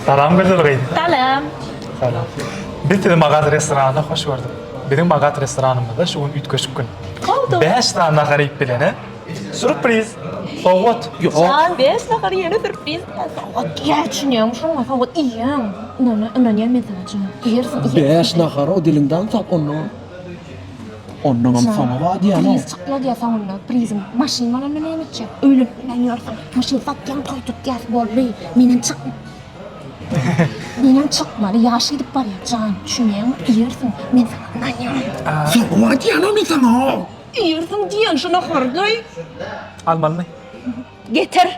Salam gözel gyz. Salam. Salam. Biz sizi Magat restoranynda hoş gördük. Biziň Magat restoranymyzda şu gün üýtgeşik gün. Oldu. 5 sany nahar iýip bilene sürpriz, sowgat. Jan 5 nahar iýene sürpriz. Sowgat diýýär düşünýäňmi şoňa sowgat iýýäň. Ynana ynanýan men saňa jan. Iýersiň iýersiň. 5 nahar o diliňden tap ondan. Ondanam soňa bar diýýän-ow. Priz çykýar diýýär soňunda. Priziň maşyn bolanda näme etjek? Öýlenip bilmän ýörsüň. Maşyn satýaň toý tutýas boldy. Menem çyk. Menem çykmaly ýaş gidip barýar jan düşünýäňmi? Iýersiň. Men saňa ynanýan. Soňa bar diýýän-ow men saňa. Iýersiň diýýän şu nahary. Almalymy? Getir.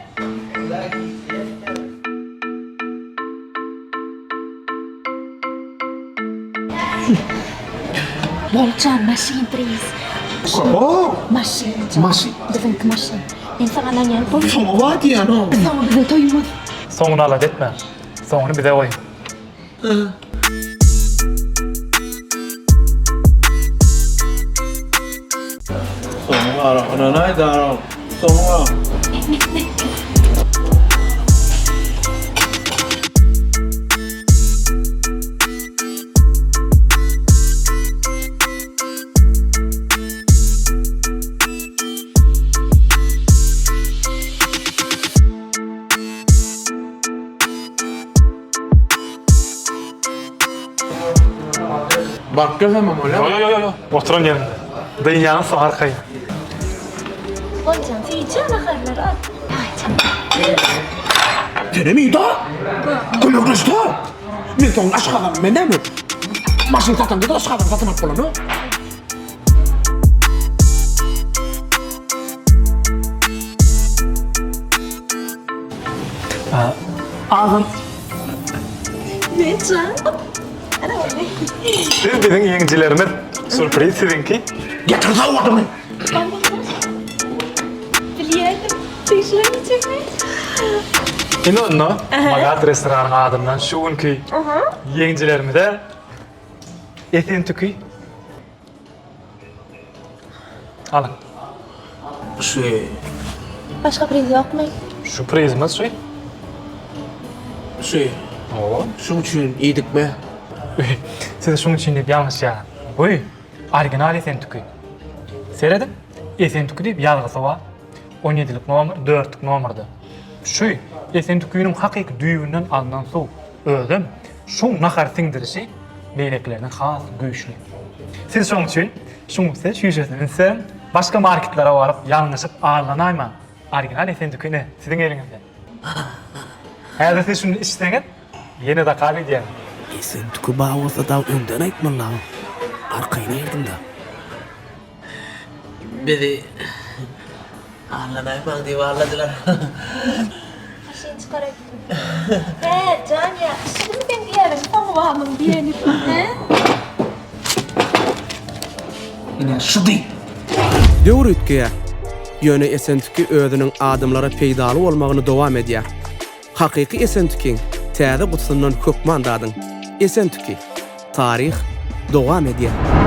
Boljan maşyn priz. O! Maşyn. Maşyn. Biziňki maşyn. Men saňa ynanýan. Soňa bar diýýän-ow. Soňa biziň toýumyz. Soňuny alada etme. Soňuny bize goý. Soňuň ara ynanaý-da, soňuň. Baryp gelsemem bolýar. Ýo ýo ýo ýo. Oturan ýeriňde. Dynýaňyz soň arkaýyn. Boljan süýji naharlary al. Senem iýda. Kömekleş-de. Men soň aşgazan men näme? Maşyn satanda-da aşgazan satyn alyp bolanok. Agam. Ne jan? Ana boldy. Siz biziň ýeňijilerimiz. Sürpriz siziňki. Getir sowgadyňy. Bilýärdim. Degişilemeyecekmi? Indi onda Magat restoranyň adyndan şu günki ýeňijilerimize Esentüki Alyň. Şu. Başga priz ýokmy? Şu prizimiz şu. Şu. Hawa. Şuň üçin iýdikmi? Siz şuň üçin diýip ýalňyşýaňyz. Bu original Esentüki. Serediň, Esentüki diýip ýazgysy bar. On ýedilik nomer, dörtlük nomerde. Şu Esentükiniň hakyky düýbünden alnan suw. Özem şuň nahar siňdirişi beýlekilerden has güýçli. Siz şoň üçin şuň size çüýşesini üns beriň. Başga marketlere baryp ýalňyşyp aldanaýmaň. Original Esentüki ine siziň eliňizde. Häzir siz şuny içseňiz ýene zakaz edýäňiz. Esentüki bar bolsa dagy öňden aýtmalydagy. Arkaýyn erdim-de. Bizi Allanaýmaň diýip alladylar. Maşyn çykar öýtdüm. Hä, jan ýa, şumy seň diýýäniň, soňy barmyň diýeni, hä? Ine, şudy. Döwür üýtgeýär. Ýöne Esentüki özüniň adamlara peýdaly bolmagyny dowam edýär. Hakyky Esentükiň täze gutusyndan hökman dadyň. Esentüki. Taryh dowam edýär.